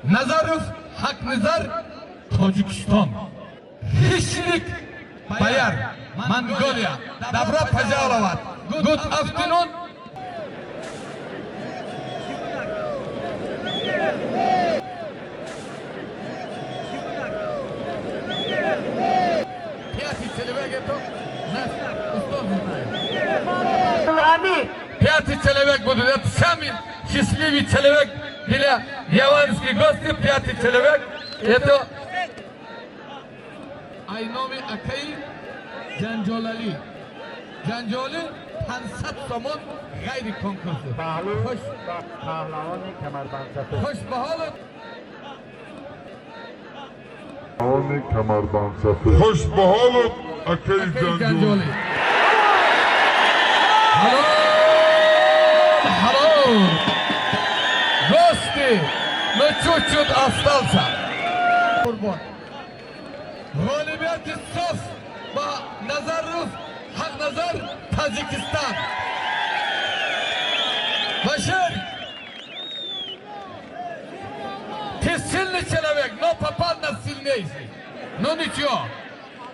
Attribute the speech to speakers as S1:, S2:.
S1: Назаров Хакназар, Тоҷикистон. Хищник Баяр, Монголия. Добро пожаловать. Good afternoon. Пятый человек это наш устод знает. Пятый человек будет. Это самый счастливый человек для яванских гостей. Пятый человек. Это ай номи акаи Ҷанҷолалӣ. Ҷанҷолӣ 500 сомон ғайри конкурсӣ. Хуш
S2: паҳлавони камарбандсафед.
S1: Хуш ба ҳолат.
S3: Паҳлавони камарбандсафед. Хуш ба ҳолат, акаи
S1: акаи
S3: Ҷанҷолӣ.
S1: Ҷанҷолӣ. Ҳалол, ҳалол. Гости, но чуть-чуть остался. Қурбон. Ғолибияти соф ба Назаров Ҳақназар, Тоҷикистон. Башир, ты сильный человек, но попал на сильнейший. Ну ничего.